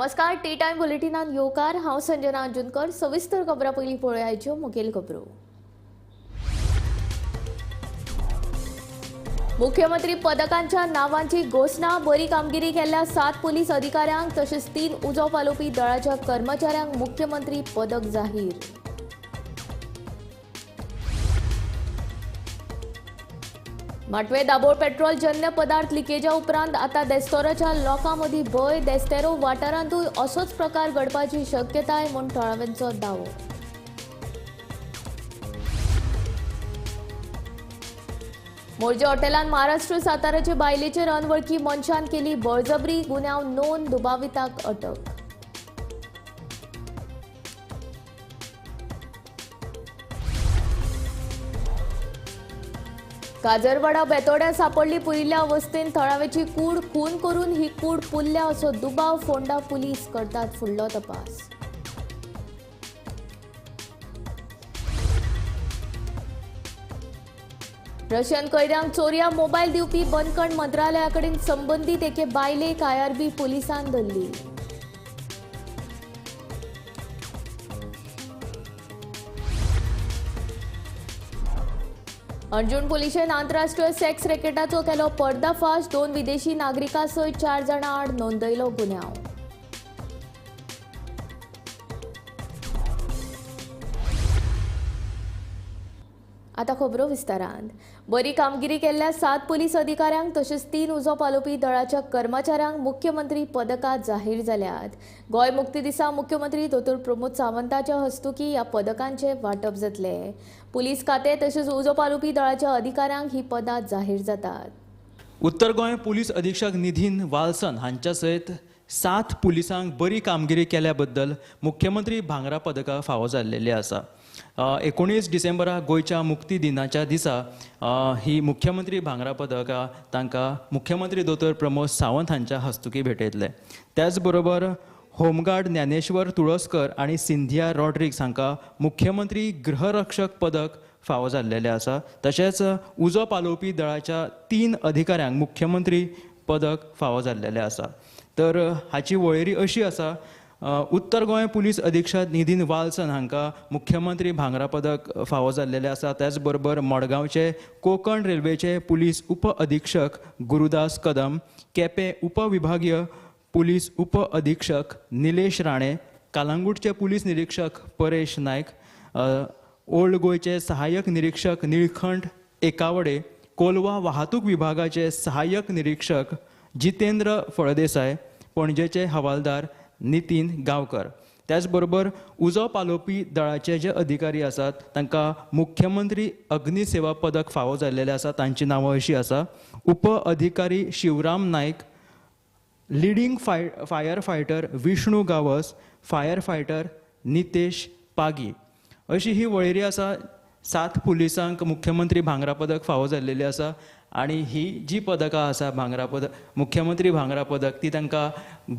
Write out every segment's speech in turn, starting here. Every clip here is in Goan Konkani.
नमस्कार, टी टायम बुलेटिनान येवकार. हांव संजना अंजुनकर. सविस्तर खबरां पयलीं पळोवया मुखेल खबरो. मुख्यमंत्री पदकांच्या नावांची घोशणा. बरी कामगिरी केल्ल्या 7 पोलीस अधिकाऱ्यांक तशेंच 3 उजो पालोवपी दळाच्या कर्मचाऱ्यांक मुख्यमंत्री पदक जाहीर. माटवे दाबोळ पेट्रोल जन्य पदार्थ लिकेजा उपरांत आतां देस्तोराच्या लोकां मदीं भंय. देस्तेरो वाठारांतूय असोच प्रकार घडपाची शक्यताय म्हूण थळाव्यांचो दावो. मोरजे हॉटेलान महाराष्ट्र साताराचे बायलेचेर अनवळखी मनशान केली बळजबरी. गुन्यांव नोंद, दुबाविताक अटक. काजरवाडा बेतोड्या सापडली पुरिल्ल्या अवस्थेन थळाव्याची कूड. खून करून ही कूड पुरल्या असो दुबाव. फोंडा पुलीस करतात फुडलो तपास. रशियन कैद्यांक चोरया मोबायल दिवपी बंदखण मंत्रालया कडेन संबंदीत एके बायलेक आयआरबी पुलिसान धरली. अंजुण पुलिशेन आंतरराष्ट्रीय सेक्स रॅकेटाचो केलो पर्दाफाश. 2 विदेशी नागरिकां सयत 4 जाणां आड नोंदयलो गुन्यांव. आतां खबरो विस्तारान. बरी कामगिरी केल्ल्या 7 पोलीस अधिकाऱ्यांक तशेंच 3 उजो पालोवपी दळाच्या कर्मचाऱ्यांक मुख्यमंत्री पदकां जाहीर जाल्यात. गोंय मुक्ती दिसा मुख्यमंत्री दोतोर प्रमोद सावंताच्या हस्तुकी ह्या पदकांचें वांटप जातलें. पुलीस खातें तशेंच उजो पालोवपी दळाच्या अधिकाऱ्यांक ही पदां जाहीर जातात. उत्तर गोंय पुलीस अधीक्षक निधीन वाल्सन हांच्या सयत 7 पुलिसांक बरी कामगिरी केल्या बद्दल मुख्यमंत्री भांगरा पदकां फावो जाल्लेली आसा. 19 डिसेंबराक गोंयच्या मुक्ती दिनाच्या दिसा ही मुख्यमंत्री भांगरा पदकां तांकां मुख्यमंत्री दोतोर प्रमोद सावंत हांच्या हस्तुकी भेटयतले. त्याच बरोबर होमगार्ड ज्ञानेश्वर तुळसकर आनी सिंधिया रॉड्रिक्स हांकां मुख्यमंत्री गृहरक्षक पदक फावो जाल्लेलें आसा. तशेंच उजो पालोवपी दळाच्या 3 अधिकाऱ्यांक मुख्यमंत्री पदक फावो जाल्लेलें आसा. तर हाची वळेरी अशी आसा. उत्तर गोंय पुलीस अधीक्षक निधीन वाल्सन हांकां मुख्यमंत्री भांगरा पदक फावो जाल्लेलें आसा. त्याच बरोबर मडगांवचे कोंकण रेल्वेचे पुलीस उप अधीक्षक गुरुदास कदम, केपें उपविभागीय पुलीस उप अधीक्षक निलेश राणे, कालांगूटचे पुलीस निरीक्षक परेश नायक, ओल्ड गोंयचे सहाय्यक निरीक्षक निळखंठ एकावडे, कोलवा वाहतूक विभागाचे सहाय्यक निरीक्षक जितेंद्र फळदेसाय, पणजेचे हवालदार नितीन गांवकर. त्याच बरोबर उजो पालोवपी दळाचे जे अधिकारी आसात तांकां मुख्यमंत्री अग्निसेवा पदक फावो जाल्लेलें आसा. तांची नांवां अशीं आसा. उप अधिकारी Shivram Naik, leading fire fighter Vishnu Gawas, fire fighter Nitesh Pagi. अशी ही वळेरी आसा. 7 पुलिसांक मुख्यमंत्री भांगरा पदक फावो जाल्लेलें आसा आनी ही जी पदकां आसा भांगरा पदक, मुख्यमंत्री भांगरा पदक, ती तांकां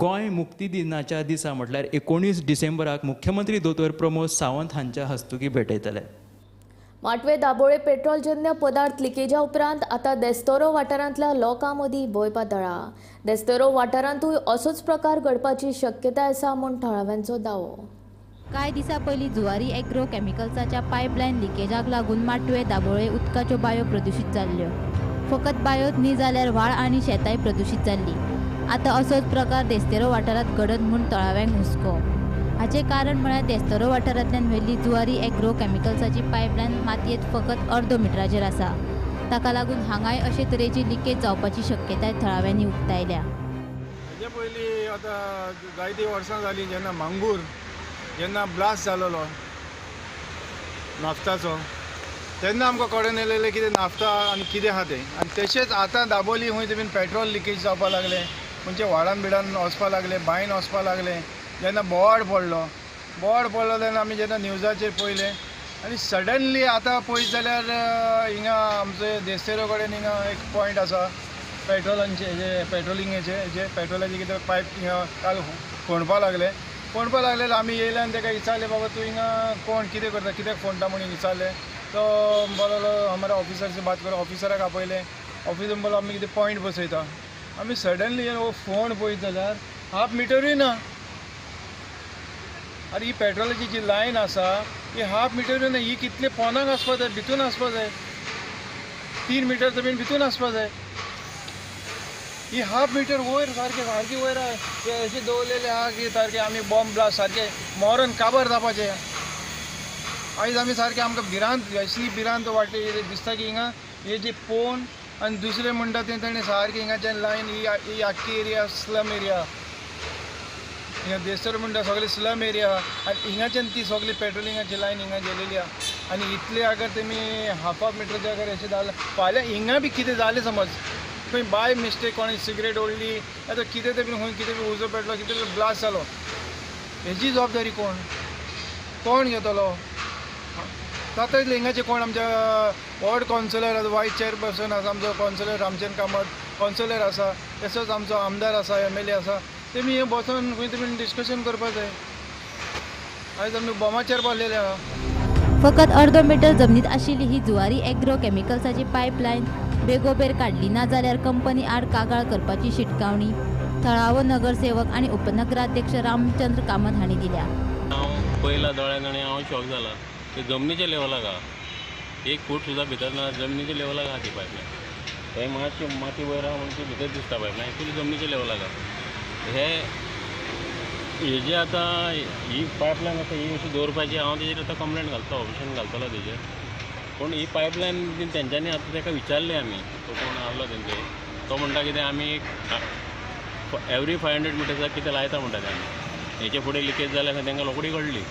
गोंय मुक्ती दिनाच्या दिसा म्हटल्यार 19 डिसेंबराक मुख्यमंत्री दोतोर प्रमोद सावंत हांच्या हस्तुकी भेटयतले. माटवे दाबोळे पेट्रोलजन्य पदार्थ लिकेजा उपरांत आतां देस्तोरो वाठारांतल्या लोकां मदीं भंय पातळ्ळा. देस्तोरो वाठारांतूय असोच प्रकार घडपाची शक्यताय आसा म्हूण थळाव्यांचो दावो. कांय दिसां पयलीं जुवारी एग्रो केमिकल्साच्या पायपलायन लिकेजाक लागून माटवे दाबोळे उदकाच्यो बायो प्रदुशीत जाल्ल्यो. फकत बायोच न्ही जाल्यार व्हाळ आनी शेतांय प्रदुशीत जाल्लीं. आतां असोच प्रकार देस्तेरो वाठारांत घडत म्हूण थळाव्यांक हुस्को. हाचें कारण म्हळ्यार देस्तेरो वाठारांतल्यान व्हेल्ली जुवारी एग्रो केमिकल्साची पायपलायन मातयेंत फकत अर्दो मिटराचेर आसा. ताका लागून हांगाय अशे तरेची लिकेज जावपाची शक्यताय थळाव्यांनी उक्तायल्या. हाजे पयलीं आतां जायतीं वर्सां जालीं जेन्ना मांगूर जेन्ना ब्लास्ट जालोलो नाफ्ताचो तेन्ना आमकां कळोन येयलें कितें नाफ्ता आनी कितें आहा तें. आनी तशेंच आतां दाबोली खंय तें बीन पेट्रोल लिकेज जावपाक लागलें, खंयच्या व्हाळान बिळान वचपाक लागलें, बांयन वचपाक लागलें. जेन्ना बोवाळ पडलो, बोवाळ पडलो तेन्ना आमी जेन्ना न्यूजाचेर पळयलें आनी सडनली आतां पळयत जाल्यार हिंगा आमचे देस्तेरो कडेन हिंगा एक पॉयंट आसा पेट्रोलांचे, जे पेट्रोलिंगेचे, जे पेट्रोलाचे कितें पायप हिंगा काल फोंडपाक लागले. फोंडपाक लागले आमी येयले आनी ताका विचारलें, बाबा तूं हिंगा कोण कितें करता, कित्याक फोंडटा म्हणून विचारलें. तो म्हणपाक लागलो हमारा ऑफिसर से बात करो. ऑफिसराक आपयलें. ऑफिसर म्हणलो आमी कितें पॉयंट बसयता. आमी सडनली हो फोंड पळयत जाल्यार हाफ मिटरूय ना. आनी ही पेट्रोलाची जी लायन आसा ही हाफ मिटर न्ही, ही कितले पोनाक आसपा जाय, भितून आसपा जाय, 3 मिटर जमीन भितून आसपा जाय. ही हाफ मिटर वयर सारकें सारकी वयर आहा, अशें दवरलेलें आहा की सारकें आमी बॉम्ब ब्लास्ट सारकें मॉरन काबर जावपाचें. आयज आमी सारकें आमकां भिरांत, असली भिरांत वाडटली दिसता की हिंगा हे जे पोन आनी दुसरें म्हणटा तें ताणें सारकें हिंगाच्यान लायन ही आख्खी एरिया स्लम एरिया, हिंगा देसर म्हणटा सगळे स्लम एरिया आनी हिंगाच्यान ती सगळी पेट्रोलिंगाची लायन हिंगा गेलेली आहा. आनी इतले अगर तेमी हाफ हाफ मिटरचे अगर अशें जालें फाल्यां हिंगा बी कितें जालें समज खंय बाय मिस्टेक कोणें सिगरेट ओडली आतां कितें तें खंय कितें बी उजो पेटलो, कितें बी ब्लास्ट जालो, हेजी जबाबदारी कोण कोण घेतलो? जाता तितलें हिंगाचे कोण आमच्या वॉर्ड कावन्सिलर आसा, वायस चेअरपर्सन आसा, आमचो कावन्सिलर रामचंद्र कामत कावन्सिलर आसा, तसोच आमचो आमदार आसा, MLA आसा, तेमी हें बसोन खंय तेमी डिस्कशन करपा जाय. आयज आमी बॉमाचेर पडलेले आहा. फकत अर्दो मिटर जमनीत आशिल्ली ही जुवारी एग्रो केमिकल्साची पायपलायन बेगोबेर काडली ना जाल्यार कंपनी आड कागाळ करपाची शिटकावणी थळावो नगरसेवक आनी उपनगराध्यक्ष रामचंद्र कामत हांणी दिल्या. हांव पयला दोळ्यान आनी हांव शॉक जाला ते जमनीच्या लेवलाक आहा, 1 फूट सुद्दां भितर ना, जमनीच्या लेवलाक आहा ती पायपलायन. थंय मातशी माती वयर आहा म्हणून ती भितर दिसता पायपलायन, एक्चुली जमनीच्या लेवलाक आहा. हे हेजे आतां ही पायपलायन आतां ही अशी दवरपाची हांव तेजेर आतां कंप्लेन घालता, ऑफिसान घालतलो तेजेर. पूण ही पायपलायन तेंच्यांनी आतां ताका विचारलें आमी, तो कोण आहलो तेंचे, तो म्हणटा कितें आमी एवरी 500 मिटर्साक कितें लायता म्हणटा ते आमी, हेचे फुडें लिकेज जाल्यार खंय तांकां रोखडी कळ्ळी,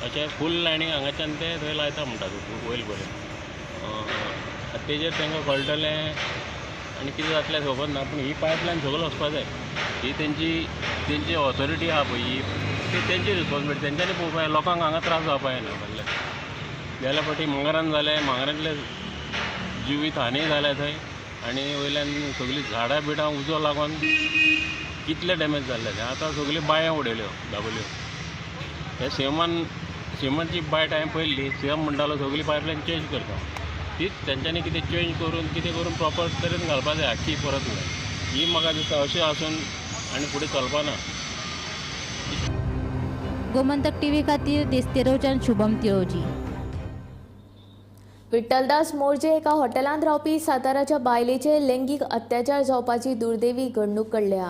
अशें फूल लायनींग हांगाच्यान ते थंय लायता म्हणटा वयल परेन. तेजेर तांकां कळटलें आनी कितें जातलें खबर ना, पूण ही पायपलायन सगळी वचपा जाय. ही तेंची तेंची ऑथॉरिटी आहा पळय, ही ती तेंची रिस्पॉन्सिबिलिटी, तेंच्यांनी पळोवपा जाय, लोकांक हांगा त्रास जावपा जायना. म्हणल्यार गेल्या फावटी मांगरान जालें, मांगरांतले जिवीत हानी जाल्या थंय, आनी वयल्यान सगळीं झाडां बिडां उजो लागून कितले डॅमेज जाल्ले ते आतां सगळ्यो बांयो उडयल्यो दाबोल्यो. हे सीएमान सीएमाची बायट हांवें पळयल्ली, सीएम म्हणटालो सगळी पायपलायन चेंज करता, तीच तेंच्यांनी कितें चेंज करून कितें करून प्रॉपर तरेन घालपा जाय आख्खी परत. ही म्हाका दिसता अशें आसून आनी फुडें चलपाना. गोमंतक टीव्ही खातीर देस्तेरोच्यान शुभम तिळोजी. विठ्ठलदास मोरजे एका हॉटेलांत रावपी साताराच्या बायलेचे लैंगीक अत्याचार जावपाची दुर्दैवी घडणूक घडल्या.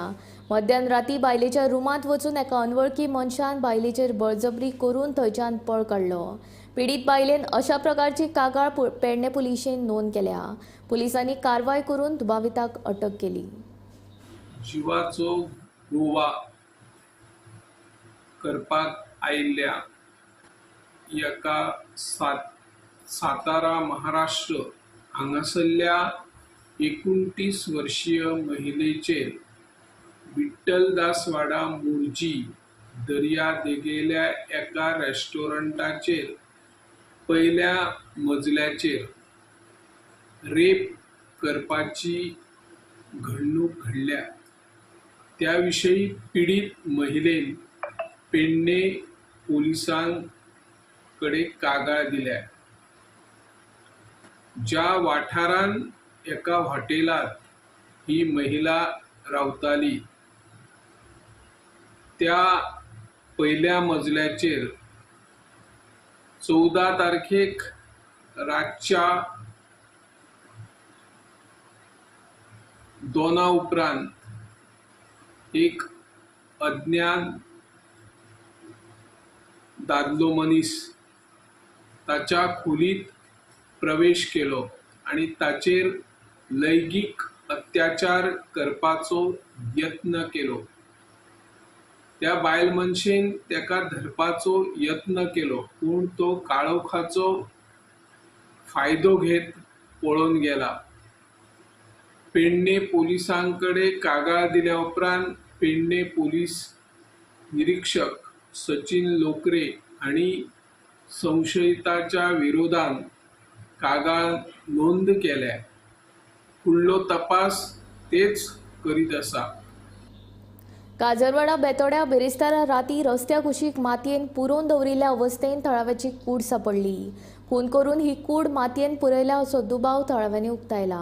मध्यान राती बायलेच्या रुमांत वचून एका अनवळखी मनशान बायलेचेर बळजबरी करून थंयच्यान पळ काडलो. पीडित बायलेन अशा प्रकारची कागाळ पेडणे पुलिशेन नोंद केल्या. पुलिसांनी कारवाय करून दुबाविताक अटक केली. जिवाचो गोवा करपाक आयिल्ल्या एका सातारा महाराष्ट्र हांगासरल्या 29 वर्षीय महिलेचेर विठ्ठलदासवाडा मोरजी दर्या देगेल्या एका रेस्टॉरंटाचेर पयल्या मजल्याचेर रेप करपाची घडणूक घडल्या. त्या विशीं पीडित महिलेन पेडणे पोलिसां कडेन कागाळ दिल्या. ज्या वाठारांत एका हॉटेलांत ही महिला रावताली त्या पयल्या मजल्याचेर 14 तारखेक रातच्या 2 उपरांत एक अज्ञात दादलो मनीस ताच्या खोलीत प्रवेश केलो आनी ताचेर लैंगीक अत्याचार करपाचो यत्न केलो. त्या बायल मनशेन ताका धरपाचो यत्न केलो, पूण तो काळोखाचो फायदो घेत पळोवन गेला. पेडणे पोलिसां कडेन कागाळ दिल्या उपरांत पेडणे पोलीस निरीक्षक सचिन लोकरे हांणी संशयिताच्या विरोधान कागाळ नोंद केल्या. फुडलो तपास तेच करीत आसा. काजरवाडा बेतोड्या बिरेस्तारा राती रस्त्या कुशीक मातयेन पुरोवन दवरिल्ल्या अवस्थेन थळाव्याची कूड सापडली. खून करून ही कूड मातयेन पुरयल्या असो दुबाव थळाव्यांनी उक्तायला.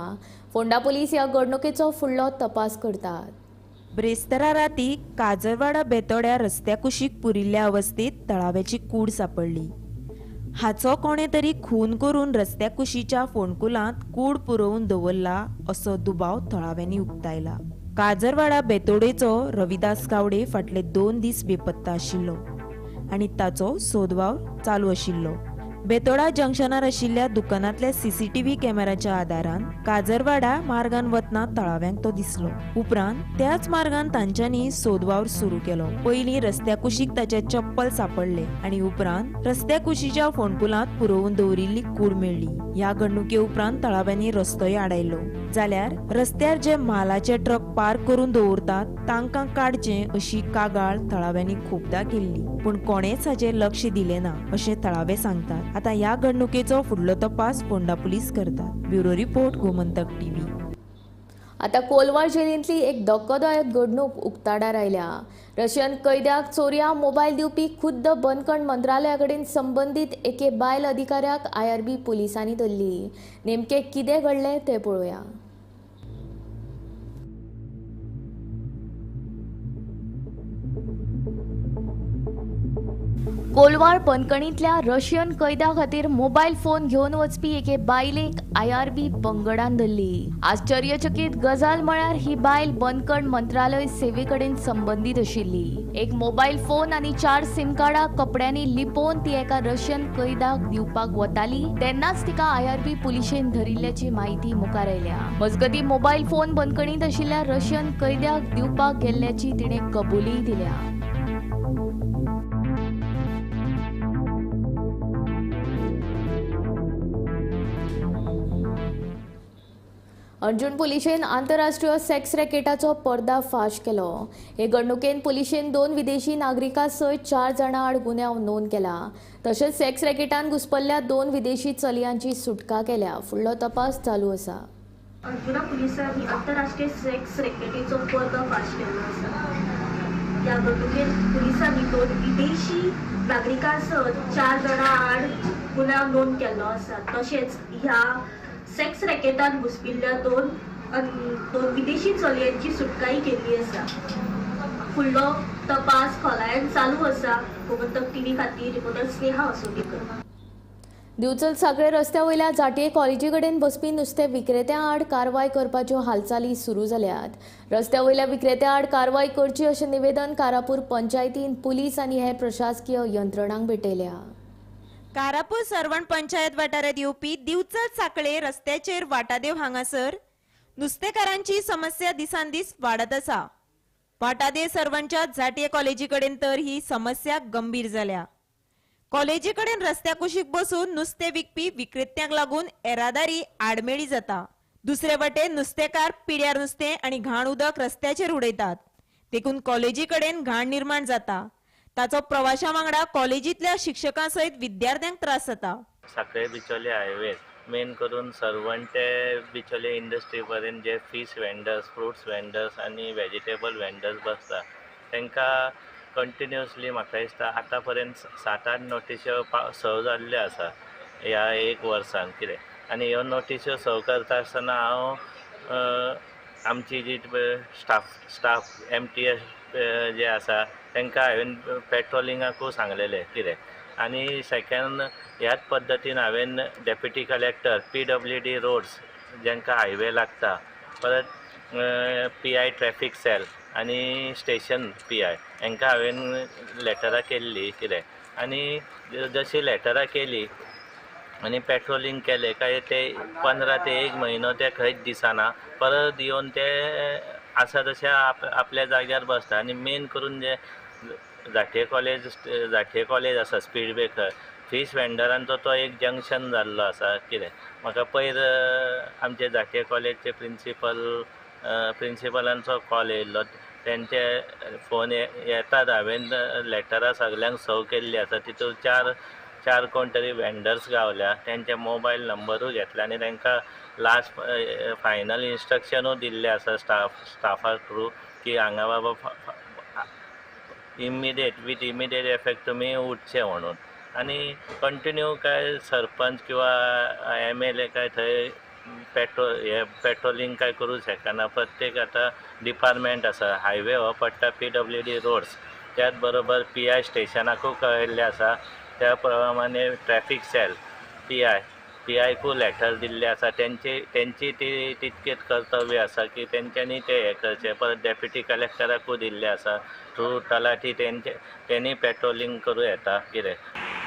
फोंडा पोलीस ह्या घडणुकेचो फुडलो तपास करतात. ब्रेस्तारा राती काजरवाडा बेतोड्या रस्त्या कुशीक पुरिल्ल्या अवस्थेत तळाव्याची कूड सापडली. हाचो कोणे तरी खून करून रस्त्या कुशीच्या फोंडकुलांत कूड पुरोवन दवरला असो दुबाव थळाव्यांनी उक्तायला. काजरवाडा बेतोडेचो रविदास गावडे फाटले 2 दीस बेपत्ता आशिल्लो आनी ताचो सोदवावर चालू आशिल्लो. बेतोडा जंक्शनार आशिल्ल्या दुकानांतल्या सीसीटीव्ही कॅमेराच्या आदारान काजरवाडा मार्गान वतना तळाव्यांक तो दिसलो. उपरांत त्याच मार्गान तांच्यांनी सोदवावर सुरू केलो. पयलीं रस्त्या कुशीक ताचे चप्पल सापडले आनी उपरांत रस्त्या कुशीच्या फोंडकुलांत पुरोवन दवरिल्ली कूड मेळ्ळी. ह्या घडणुके उपरांत तळाव्यांनी रस्तोय आडायलो. जाल्यार रस्त्यार जे मालाचे ट्रक पार्क करून दवरतात तांकां काडचें अशी कागाळ थळाव्यांनी खूबदां केल्ली, पूण कोणेच हाचेर लक्ष दिलें ना अशें थळावे सांगतात. आतां ह्या घडणुकेचो फुडलो तपास फोंडा पुलीस करतात. Bureau report, Gomantak TV. आतां कोलवाळ जेलींतली एक धक्कोदायक घडणूक उक्ताडार आयल्या. रशियन कैद्याक चोरयां मोबायल दिवपी खुद्द बंदखण मंत्रालया कडेन संबंदीत एके बायल अधिकाऱ्याक आयआरबी पुलिसांनी धरली. नेमकें कितें घडलें तें पळोवया. कोलवाळ बंदखणींतल्या रशियन कैद्या खातीर मोबायल फोन घेवन वचपी एके बायलेक आयआरबी पंगडान धरली. आश्चर्यचकीत गजाल म्हळ्यार ही बायल बंदखण मंत्रालय सेवे कडेन संबंदीत आशिल्ली. एक मोबायल फोन आनी 4 सिम कार्डां कपड्यांनी लिपोवन ती एका रशियन कैद्याक दिवपाक वताली तेन्नाच तिका आयआरबी पुलिशेन धरिल्ल्याची म्हायती मुखार आयल्या. मजगतीं मोबायल फोन बंदखणींत आशिल्ल्या रशियन कैद्याक दिवपाक गेल्ल्याची तिणें कबुलीय दिल्या. अंजुण पुलिशेन आंतरराष्ट्रीय सेक्स रॅकेटाचो पर्दाफाश केलो. हे घडणुकेन पुलिशेन 2 विदेशी नागरिकां सयत 4 जाणां आड गुन्यांव नोंद केला. तशेंच सेक्स रॅकेटान घुसपल्ल्या 2 विदेशी चलयांची सुटका केल्या. फुडलो तपास चालू आसा. अंजुणा पुलिसांनी आंतरराष्ट्रीय सेक्स रॅकेटीचो पर्दाफाश केल्लो आसा. ह्या घडणुकेन पुलिसांनी 2 विदेशी नागरिकां सयत 4 जाणां आड गुन्यांव नोंद केल्लो आसा. तशेंच ह्या सेक्स रॅकेटान घुसपिल्ल्या 2 विदेशी चलयांची सुटकाय केल्ली आसा. फुडलो तपास खोलायेन चालू आसा. गोमंतक टीव्ही खातीर रिपोर्टर स्नेहा असोलीकर. दिवचल सागळे रस्त्या वयल्या जाटये कॉलेजी कडेन बसपी नुस्तें विक्रेत्यां आड कारवाय करपाच्यो हालचाली सुरू जाल्यात. रस्त्या वयल्या विक्रेत्यां आड कारवाय करची अशें निवेदन कारापूर पंचायतीन पुलीस आनी हेर प्रशासकीय यंत्रणांक भेटयल्या. कारापूर सर्वण पंचायत वाठारांत येवपी दिवचल साखळे रस्त्याचेर वाटादेव हांगासर नुस्तेकारांची समस्या दिसान दीस वाडत आसा. वाटादेव सर्वणच्या जाटये कॉलेजी कडेन तर ही समस्या गंभीर जाल्या. कॉलेजी कडेन रस्त्या कुशीक बसून नुस्तें विकपी विक्रेत्यांक लागून येरादारी आडमेळी जाता. दुसरे वटेन नुस्तेकार पिड्यार नुस्तें आनी घाण उदक रस्त्याचेर उडयतात, देखून कॉलेजी कडेन घाण निर्माण जाता. ताचो प्रवाशां वांगडा कॉलेजींतल्या शिक्षकां सयत विद्यार्थ्यांक त्रास जाता. साखळे बिचोले हायवे मेन करून सर्वण ते बिचोले इंडस्ट्री पर्यंत जे फीश वेंडर्स, फ्रुट्स वेंडर्स आनी वेजिटेबल वेंडर्स बसता तांकां कंटिन्युअसली म्हाका दिसता आतां पर्यंत 7-8 नोटिश्यो सर्व जाल्ल्यो आसा ह्या एक वर्सान कितें. आनी ह्यो नोटिश्यो सर्व करता आसतना हांव आमची जी स्टाफ MTS जे आसा तांकां हांवें पेट्रोलिंगाकूय सांगलेलें कितें. आनी सेकेंड ह्याच पद्दतीन हांवें डेप्युटी कलेक्टर, PWD roads जांकां हायवे लागता, परत PI traffic sell आनी स्टेशन PI हांकां हांवें लेटरां केल्ली कितें. आनी जशी लेटरां केली आनी पेट्रोलिंग केलें काय ते 15 ते 1 म्हयनो ते खंयच दिसना, परत येवन ते आसा तशें आपल्या जाग्यार बसता. आनी मेन करून जे जाटये कॉलेज आसा स्पीड ब्रेकर, फीश वेंडरांचो तो एक जंक्शन जाल्लो आसा कितें. म्हाका पयर आमचे जाटये कॉलेजचे प्रिंसिपलांचो कॉल येयल्लो, तेंचे फोन येतात. हांवें लेटरां सगल्यांक सर्व केल्ली आसा, तितून 4 कोण तरी वेंडर्स गावल्या, तेंचे मोबायल नंबरूय घेतले आनी तांकां लास्ट फायनल इन्स्ट्रक्शनूय दिल्लें आसा स्टाफा थ्रू की हांगा बाबा इमिडिएट विथ इमिडिएट इफेक्ट तुमी उठचे म्हणून. आनी कंटिन्यू काय सरपंच किंवा MLA काय थंय हे पेट्रोलिंग काय करूं शकना. प्रत्येक आतां डिपार्टमेंट आसा, हायवे हो पडटा PWD roads, त्याच बरोबर PI स्टेशनाकूय कळयल्लें आसा. त्या प्रमाणे ट्रॅफिक सेल PIकूय लॅटर दिल्लें आसा. तेंची ती तितकेच कर्तव्य आसा की तेंच्यांनी तें हें करचें. परत डेप्युटी कलेक्टराकूय दिल्लें आसा थ्रू तलाठी तेणी पेट्रोलिंग करूं येता कितें.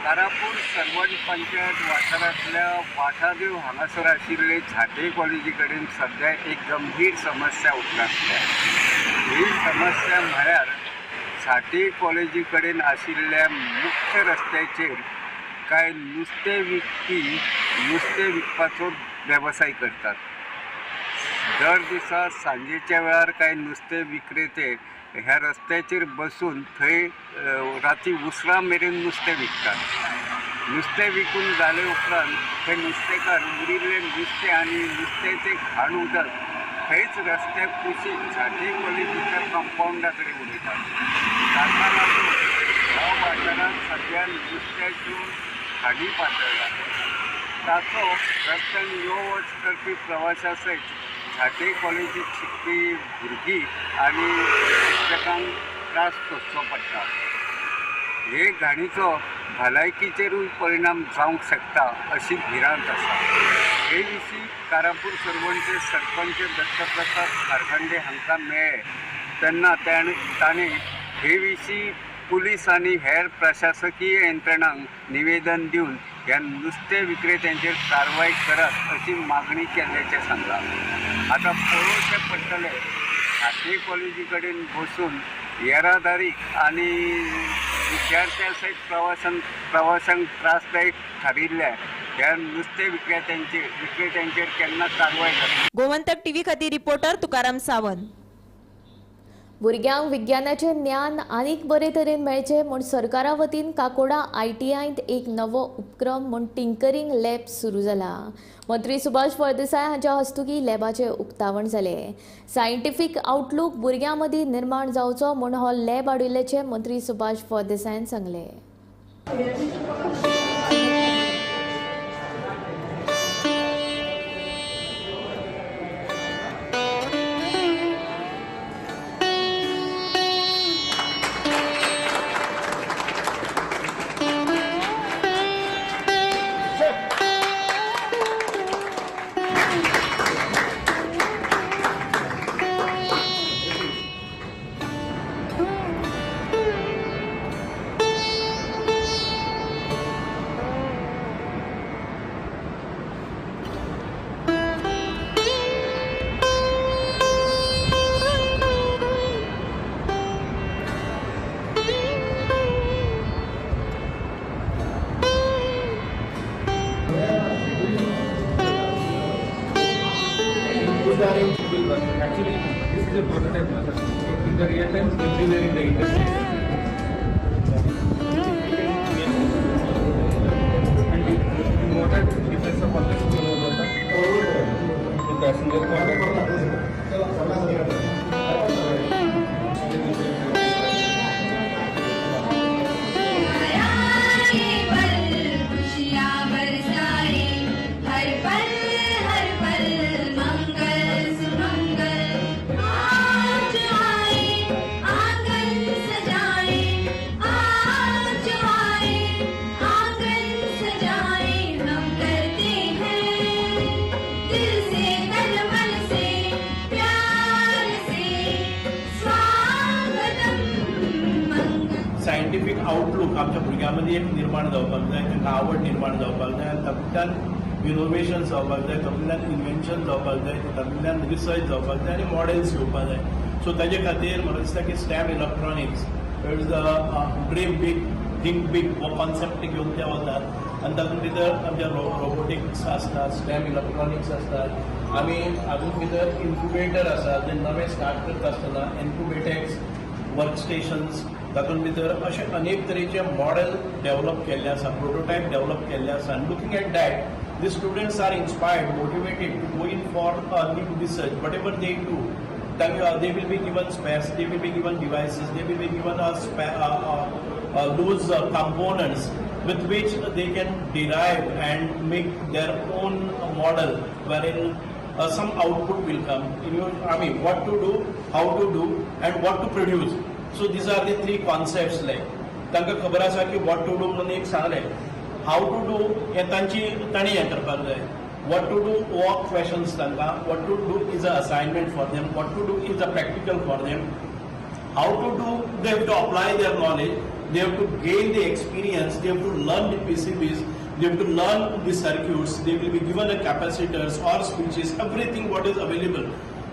कारापूर सर्वण पंचायत वाठारांतल्या वाठादेव हांगासर आशिल्ले झांट्ये कॉलेजी कडेन सद्या एक गंभीर समस्या उप्रासल्या. ही समस्या म्हळ्यार झांट्ये कॉलेजी कडेन आशिल्ल्या मुख्य रस्त्याचेर कांय नुस्तें विकपी नुस्तें विकपाचो वेवसाय करतात. दर दिसा सांजेच्या वेळार कांय नुस्तें विक्रेते ह्या रस्त्याचेर बसून थंय राती उसरां मेरेन नुस्तें विकतात. नुस्तें विकून जाले उपरांत थंय नुस्तेकार उरिल्लें नुस्तें आनी नुस्त्याचें घाण उदक थंयच रस्त्या कुशीक झांट्ये कॉलेजीच्या कंपावंडा कडेन उडयतात. ताका लागून ह्या वाठारांत सद्या नुस्त्याच्यो घाणी पातळ्ळ्या. ताचो रस्त्यान यो वच करपी प्रवाशां सयत झांट्ये कॉलेजीत शिकपी भुरगीं आनी शिक्षकांक त्रास सोंसचो पडटा. हे घाणीचो भलायकीचेरूय परिणाम जावंक शकता अशी भिरांत आसा. हे विशीं कारापूर सर्वणचे सरपंच दत्तप्रसाद कारखंडे हांकां मेळ्ळे तेन्ना ताणें हे विशीं पुलीस आनी हेर प्रशासकीय यंत्रणांक निवेदन दिवन ह्या नुस्तें विक्रेत्यांचेर कारवाय करात अशी मागणी केल्ल्याचें सांगलां. आतां पळोवचें पडटलें झांट्ये कॉलेजी कडेन बसून येरादारीक आनी विद्यार्थ्यां सयत प्रवाशांक त्रासदायक थारिल्ल्या ह्या नुस्तें विक्रेत्यांचेर केन्ना कारवाय जाता. गोमंतक टीव्ही खातीर रिपोर्टर तुकाराम सावंत. भुरग्यांक विज्ञानाचें ज्ञान आनीक बरे तरेन मेळचें म्हूण सरकारा वतीन काकोडा ITIंत एक नवो उपक्रम म्हूण टिंकरिंग लॅब सुरू जाला. मंत्री सुभाष फळदेसाय हांच्या हस्तुकीं लॅबाचें उक्तावण जालें. सायंटिफीक आउटलूक भुरग्यां मदीं निर्माण जावचो म्हूण हो लॅब हाडिल्ल्याचें मंत्री सुभाष फळदेसायान सांगलें. Actually, this is a prototype method. In the real times, everywhere in the industry. And the motor depends upon the passenger car. Scientific outlook आमच्या भुरग्यां मदीं एक निर्माण जावपाक जाय, तांकां आवड निर्माण जावपाक जाय आनी तातूंतल्यान इनोवेशन जावपाक जाय, तातूंतल्यान इन्वेन्शन जावपाक जाय, तातूंतल्यान रिसर्च जावपाक जाय आनी मॉडेल्स येवपाक जाय. सो ताजे खातीर म्हाका दिसता की STEM electronics is the dream big think big हो कॉन्सेप्ट घेवन ते वतात आनी तातूंत भितर आमच्या रोबोटिक्स आसतात, स्टॅम इलेक्ट्रॉनिक्स आसतात, आमी हातूंत भितर इन्क्युबेटर आसा जे नवे स्टार्ट करता आसतना इन्क्युबेटेक्स वर्क स्टेशन्स, तातूंत भितर अशे अनेक तरेचे मॉडेल डेव्हलप केल्ले आसा, प्रोटोटायप डेव्हलप केल्ले आसा. आनी looking at that the students are inspired, motivated to go in for a new research. Whatever they do, they will be given spares, they will be given devices, they will be given those components with which they can derive and make their own model wherein some output will come. In your, I mean, what to do, how to do and what to produce. So these are the three concepts. Like तांकां खबर आसा की what to do म्हणून एक सांगलें, how to do हें तांची तांणी हें करपाक जाय. What to do हो क्वेशन्स तांकां, what to do is a assignment for them, what to do is a practical for them, how to do they have to apply their knowledge, they have to gain the experience, they have to learn the PCBs, they have to learn the circuits, they will be given a capacitors or switches, everything what is available.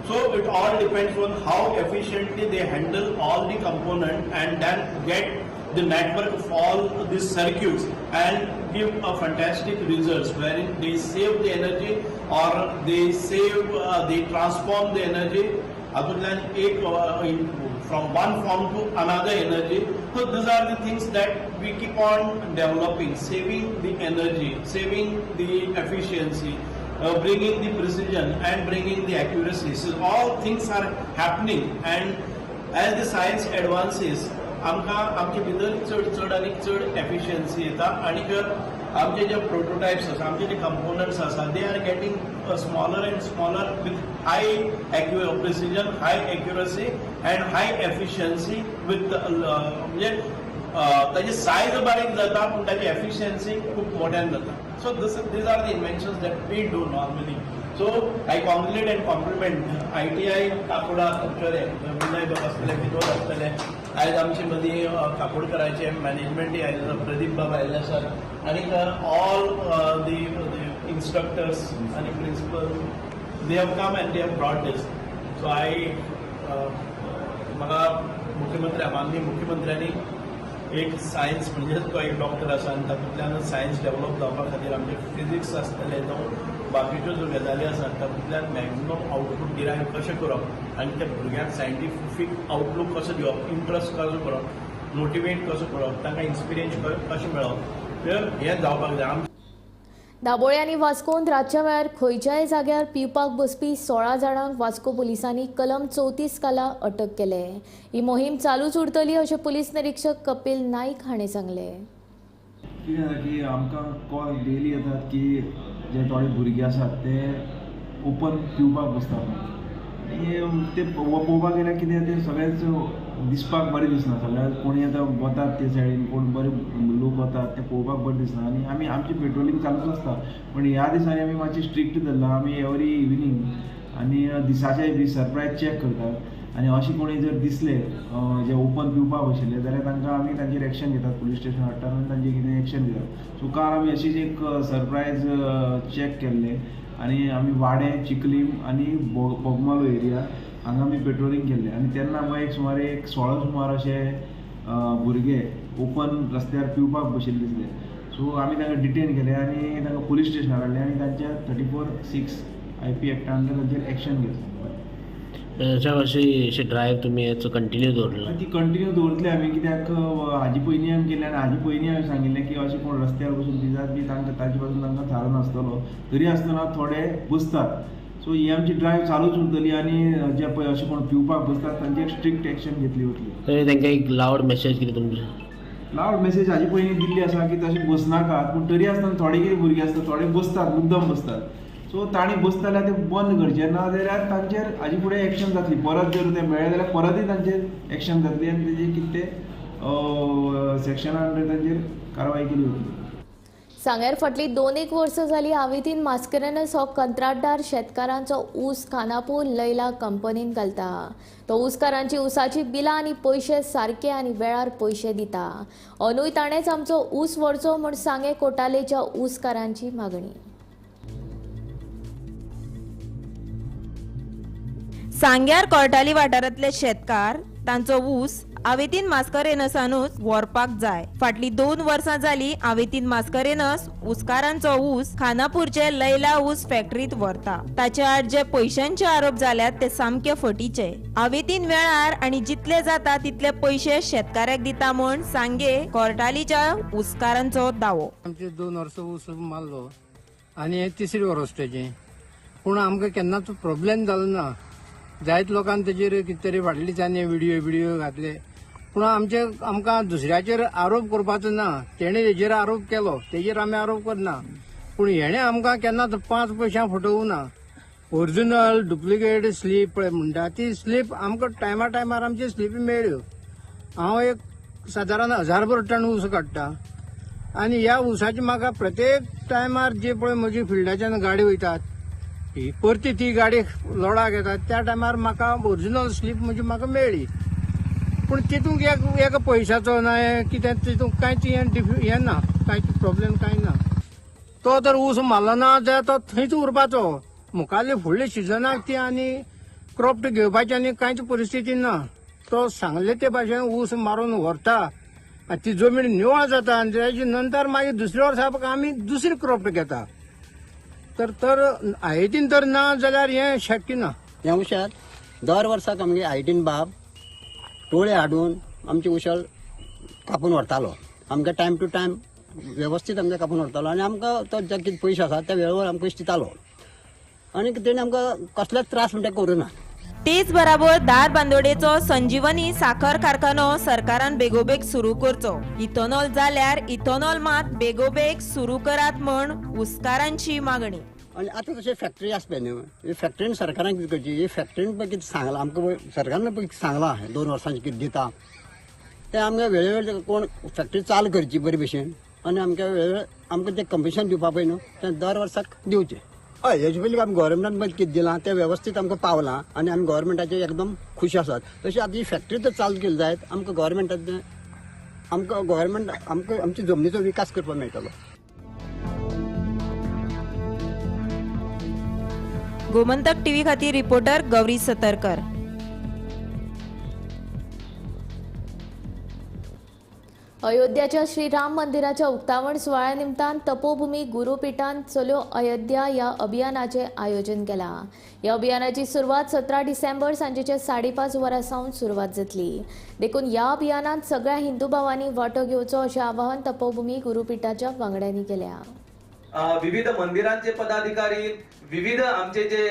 So it all depends on how efficiently they handle all the component and then get the network of all these circuits and give a fantastic results wherein they save the energy or they save, they transform the energy हातूंतल्यान एक from one form to another energy. So these are the things that we keep on developing, saving the energy, saving the efficiency, bringing the precision and bringing the accuracy. So all things are happening, and as the science advances, आमकां आमचे भितर चड चड आनी चड एफिशियन्सी येता आनी आमचे जे प्रोटोटायप्स आसा, आमचे जे कंपोनंट्स आसा, they are getting smaller and smaller with high precision, high accuracy and high efficiency with म्हणजे ताजी सायज बारीक जाता पूण ताजी एफिशियन्सी खूब मोठ्यान जाता. So these are the inventions that we do normally. So I congratulate and compliment ITI Kakoda तुमचे विनय बाब आसतले, विनोद आसतले, आयज आमचे मदीं काकोडकराचे मॅनेजमेंटय आयिल्ले आसा, प्रदीप बाब आयिल्ले आसात आनी ऑल the instructors आनी principal, they have come and they have brought this. So I म्हाका मुख्यमंत्री, माननीय मुख्यमंत्र्यांनी एक सायन्स म्हणजे तो एक डॉक्टर आसा आनी तातूंतल्यान सायन्स डेवलप जावपा खातीर आमचे फिजिक्स आसतले जावं बाकीच्यो ज्यो गजाली आसात तातूंतल्यान मॅक्झिमम आउटपूट डिरायव कशें करप आनी त्या भुरग्यांक सायंटिफीक आउटलूक कसो दिवप, इंट्रस्ट कसो करप, मोटिवेट कसो करप, तांकां इन्स्पिरेशन कशें मेळप, हें जावपाक जाय. दाबोळे आनी वास्कोंत रातच्या वेळार खंयच्याय जाग्यार पिवपाक बसपी 16 जाणांक वास्को पुलिसांनी कलम 34 खाला अटक केले. ही मोहीम चालूच उरतली अशें पुलीस निरीक्षक कपिल नाईक हाणें सांगलें. कितें जाता की आमकां कॉल डेली येतात की जे थोडे भुरगे आसात ते ओपन पिवपाक बसतात आनी ते पळोवपाक गेल्यार कितें ते सगळेच दिसपाक बरें दिसना. सगळ्या कोणी आतां वतात ते सायडीन, कोण बरे लोक वतात ते पळोवपाक बरें दिसना आनी आमी आमची पेट्रोलिंग चालूच आसता. पूण ह्या दिसांनी आमी मातशी स्ट्रिक्ट धरला. आमी एवरी इवनींग आनी दिसाचे बी सरप्रायज चॅक करतात आनी अशें कोणी जर दिसले जे ओपन पिवपाक बशिल्ले जाल्यार तांकां आमी तांचेर एक्शन घेतात, पुलीस स्टेशन हाडटात आनी तांचेर कितें एक्शन घेतात. सो काल आमी अशीच एक सरप्रायज चॅक केल्लें आनी आमी वाडें, चिखलीम आनी बोगमालो एरिया हांगा आमी पेट्रोलिंग केल्लें आनी तेन्ना आमकां एक सुमार एक 16 सुमार अशे भुरगे ओपन रस्त्यार पिवपाक बशिल्ले दिसले. सो आमी तांकां डिटेन केले आनी तांकां पुलीस स्टेशनार हाडले आनी तांच्या 34(6) IP एक्टा अंडर तांचेर एक्शन घेतलें. अशी ड्रायव्ह तुमी कंटिन्यू दवरला? ती कंटिन्यू दवरतले आमी, कित्याक हाजी पयलीं आमी केल्ले आनी हाजी पयलीं हांवें सांगिल्लें की अशें कोण रस्त्यार बसून पितात बी तांकां ताजे पासून तांकां थारो नासतलो, तरी आसतना थोडे बसतात. सो ही आमची ड्रायव्ह चालूच उरतली आनी जे पळय अशें कोण पिवपाक बसतात तांचेर स्ट्रिक्ट एक्शन घेतली वतली. तरी तांकां एक लावड मेसेज कितें तुमची? लावड मेसेज हाजे पयलीं दिल्ली आसा की तशें बसनाकात, पूण तरी आसतना थोडे कितें भुरगे आसतात थोडे बसतात, मुद्दम बसतात. सो तांणी बसता जाल्यार तें बंद करचें, ना जाल्यार तांचेर हाजे फुडें एक्शन जातली. परत जर ते मेळ्ळे जाल्यार परतय तांचेर एक्शन जातली आनी तेजेर कितें तें सेक्शना अंडर तांचेर कारवाय केली वतली. सांग्यार फाटलीं 2-1 वर्सां जालीं आवेतीन मास्करेनस हो कंत्राटदार शेतकारांचो ऊस खानापूर लैला कंपनीन घालता. तो ऊसकारांची ऊसाची बिलां आनी पयशे सारके आनी वेळार पयशे दिता. अंदूय ताणेंच आमचो ऊस व्हरचो म्हूण सांगें कोटालेच्या ऊसकारांची मागणी. सांग्यार कोर्टाली वाठारांतले शेतकार तांचो ऊस आवेतीन मास्करेनसानूच व्हरपाक जाय. फाटली 2 वर्सां जाली आवेतीन मास्करेनस ऊसकारांचो ऊस खानापूरचे लैला ऊस फॅक्टरीत व्हरता. ताचे आड जे पयशांचे आरोप जाल्यात ते सामके फटीचे. आवेतीन वेळार आनी जितले जाता तितले पयशे शेतकाऱ्याक दिता म्हूण सांगे कोर्टालीच्या ऊसकारांचो दावो. आमचे 2 वर्सां ऊस मारलो आनी हे तिसरी वर्स तेजें, पूण आमकां केन्नाच प्रॉब्लेम जालो ना. जायत लोकांनी तेजेर कितें तरी फाटले दिसांनी व्हिडियो घातले, पूण आमचे आमकां दुसऱ्याचेर आरोप करपाचो ना. तेणें तेजेर आरोप केलो तेजेर आमी आरोप करना, पूण हेणें आमकां केन्नाच 5 पयशां फटोवंक ना. ओरिजिनल डुप्लिकेट स्लीप पळय म्हणटा ती स्लीप आमकां टायमा टायमार आमची स्लिपी मेळ्ळ्यो. हांव एक सादारण 1000 टन ऊस काडटा आनी ह्या ऊसाची म्हाका प्रत्येक टायमार जे पळय म्हजी फिल्डाच्यान गाडी वयतात ही परती ती गाडी लोडाक येता त्या टायमार म्हाका ओरिजिनल स्लीप म्हजी म्हाका मेळ्ळी. पूण तितूंक एका पयशाचो ना कितें तितूंक कांयच हें ना, कांयच प्रॉब्लेम कांय ना. तो तर ऊस मारलो ना जाल्यार तो थंयच उरपाचो. मुखारले फुडले सिजनाक ती आनी क्रॉप घेवपाची आनी कांयच परिस्थिती ना. तो सांगले ते भाशेन ऊस मारून व्हरता आनी ती जमीन निवळ जाता आनी तेजे नंतर मागीर दुसऱ्या वर्सा आमी दुसरी क्रॉप घेता. तर तर आयटीन तर ना जाल्यार हें शक्य ना. ह्या उशार दर वर्साक आमगे आयटीन बाब टोळे हाडून आमचे उशल कापून व्हरतालो. आमकां टायम टू टायम वेवस्थीत आमकां कापून व्हरतालो आनी आमकां तो जे कितें पयशे आसा त्या वेळावर आमकां दितालो आनी तेणें आमकां कसलेच त्रास म्हणटा करूं ना. तेच बराबर धारबांदोडेचो संजीवनी साखर कारखानो सरकारान बेगोबेग सुरू करचो. इथेनॉल जाल्यार इथेनॉल मात बेगोबेग सुरू करात म्हण ऊसकारांची मागणी. आनी आतां तशें फॅक्टरी आसपा न्हू, ही फॅक्टरीन सरकारान कितें करची, ही फॅक्टरीन पळय कितें सांगलां आमकां, सरकारान पळय कितें सांगलां 2 वर्सांचें कितें दिता तें आमकां वेळेवेळ कोण फॅक्टरी चालू करची बरे भशेन आनी आमकां वेळेवेळ आमकां तें कमिशन दिवपा पळय न्हू तें दर वर्साक दिवचें. हय, हेजे पयलीं आमी गव्हर्मेंटान पळय कितें दिलां तें वेवस्थीत आमकां पावलां आनी आमी गव्हर्मेंटाचेर एकदम खुश आसात. तशें आतां ही फॅक्टरी जर चालू केली जायत आमकां गव्हर्मेंटाचें आमकां गव्हर्मेंट आमकां आमच्या जमनीचो विकास करपाक मेळटलो. गोमंतक टीव्ही खातीर रिपोर्टर गौरी सतरकर. अयोध्याच्या श्रीराम मंदिराच्या उक्तावण सुवाळ्या निमतान तपोभूमी गुरुपीठान चलो अयोध्या ह्या अभियानाचें आयोजन केलां. ह्या अभियानाची सुरवात 17 डिसेंबर सांजेच्या 5:30 वरां सावन सुरवात जातली. देखून ह्या अभियानांत सगळ्या हिंदू भावांनी वांटो घेवचो अशें आवाहन तपोभूमी गुरुपीठाच्या वांगड्यांनी केल्या. विविध मंदिरांचे पदाधिकारी, विविध आमचे जे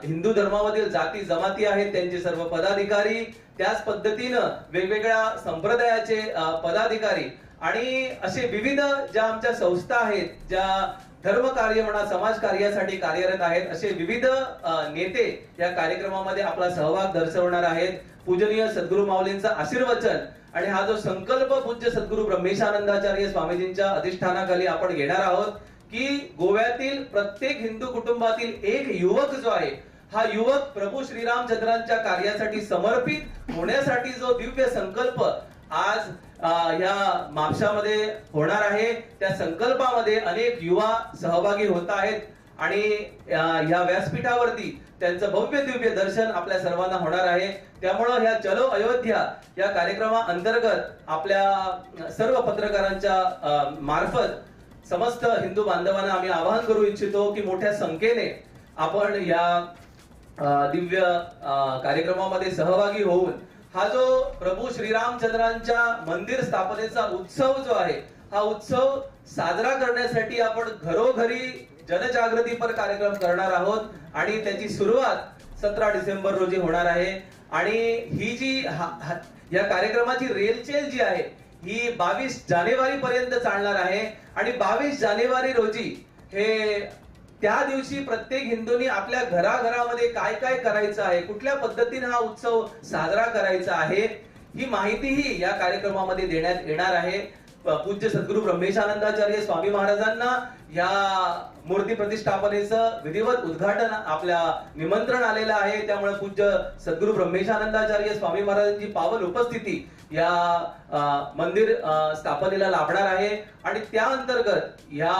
हिंदू धर्मामधील जाती जमाती आहेत त्यांचे सर्व पदाधिकारी, त्याच पद्धतीनं वेगवेगळ्या संप्रदायाचे पदाधिकारी आणि असे विविध ज्या आमच्या संस्था आहेत ज्या धर्मकार्य म्हणा समाजकार्यासाठी कार्यरत आहेत असे विविध नेते या कार्यक्रमामध्ये आपला सहभाग दर्शवणार आहेत. पूजनीय सद्गुरू माऊलींचा आशीर्वचन आणि हा जो संकल्प पूज्य सद्गुरू ब्रह्मेशानंदाचार्य स्वामीजींच्या अधिष्ठानाखाली आपण घेणार आहोत की गोव्यातील प्रत्येक हिंदू कुटुंबातील एक युवक जो आहे हा युवक प्रभू श्रीरामचंद्रांच्या कार्यासाठी समर्पित होण्यासाठी जो दिव्य संकल्प आज या म्हापशामध्ये होणार आहे त्या संकल्पामध्ये अनेक युवा सहभागी होत आहेत आणि या व्यासपीठावरती त्यांचं भव्य दिव्य दर्शन आपल्या सर्वांना होणार आहे. त्यामुळे ह्या चलो अयोध्या या कार्यक्रमाअंतर्गत आपल्या सर्व पत्रकारांच्या मार्फत समस्त हिंदू बांधवांना आम्ही आवाहन करू इच्छितो की मोठ्या संख्येने आपण या दिव्य कार्यक्रमामध्ये सहभागी होऊन हा जो प्रभू श्रीरामचंद्रांच्या मंदिर स्थापनेचा उत्सव जो आहे हा उत्सव साजरा करण्यासाठी आपण घरोघरी जनजागृतीपर कार्यक्रम करणार आहोत आणि त्याची सुरुवात 17 डिसेंबर रोजी होणार आहे. आणि ही जी या कार्यक्रमाची रेलचेल जी आहे ही 22 जानेवारी पर्यंत चालणार आहे आणि 22 जानेवारी रोजी हे त्या दिवशी प्रत्येक हिंदूंनी आपल्या घराघरामध्ये काय काय करायचं आहे, कुठल्या पद्धतीने हा उत्सव साजरा करायचा आहे ही माहितीही या कार्यक्रमामध्ये देण्यात येणार आहे. पूज्य सद्गुरू ब्रह्मेशानंदाचार्य स्वामी महाराजांना या मूर्ती प्रतिष्ठापनेचं विधिवत उद्घाटन आपल्या निमंत्रण आलेलं आहे. त्यामुळे पूज्य सद्गुरू ब्रह्मेशानंदाचार्य स्वामी महाराजांची पावन उपस्थिती या मंदिर स्थापनेला लाभणार आहे आणि त्या अंतर्गत या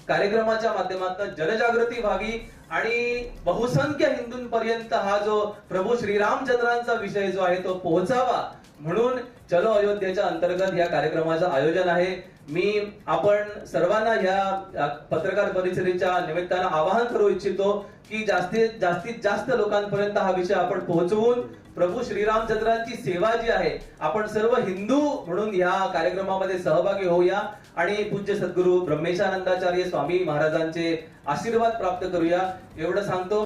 कार्यक्रमाच्या माध्यमातून जनजागृती व्हावी आणि बहुसंख्य हिंदूंपर्यंत हा जो प्रभू श्रीरामचंद्रांचा विषय जो आहे तो पोहोचावा म्हणून चलो अयोध्येच्या अंतर्गत या कार्यक्रमाचं आयोजन आहे. मी आपण सर्वांना या पत्रकार परिषदेच्या निमित्तानं आवाहन करू इच्छितो की जास्तीत जास्त लोकांपर्यंत हा विषय आपण पोहोचवून प्रभू श्रीरामचंद्रांची सेवा जी आहे आपण सर्व हिंदू म्हणून या कार्यक्रमामध्ये सहभागी होऊया आणि पूज्य सद्गुरू ब्रह्मेशानंदाचार्य स्वामी महाराजांचे आशीर्वाद प्राप्त करूया एवढं सांगतो.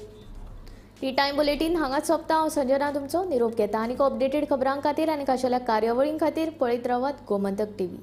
ही टायम बुलेटीन हांगाच सोंपता. हांव संजना तुमचो निरोप घेता. आनीक अपडेटेड खबरां खातीर आनी खाशेल्या कार्यावळीं खातीर पळयत रावात गोमंतक टीव्ही.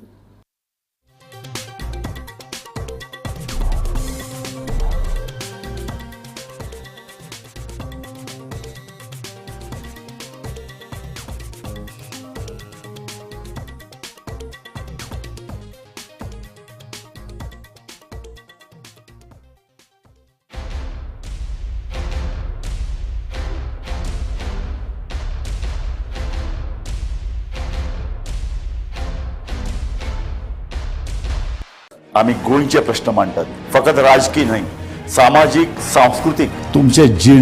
आमी गोंयचे प्रश्न मांडटात, फकत राजकीय न्हय, सामाजीक, सांस्कृतीक, तुमचे जिणे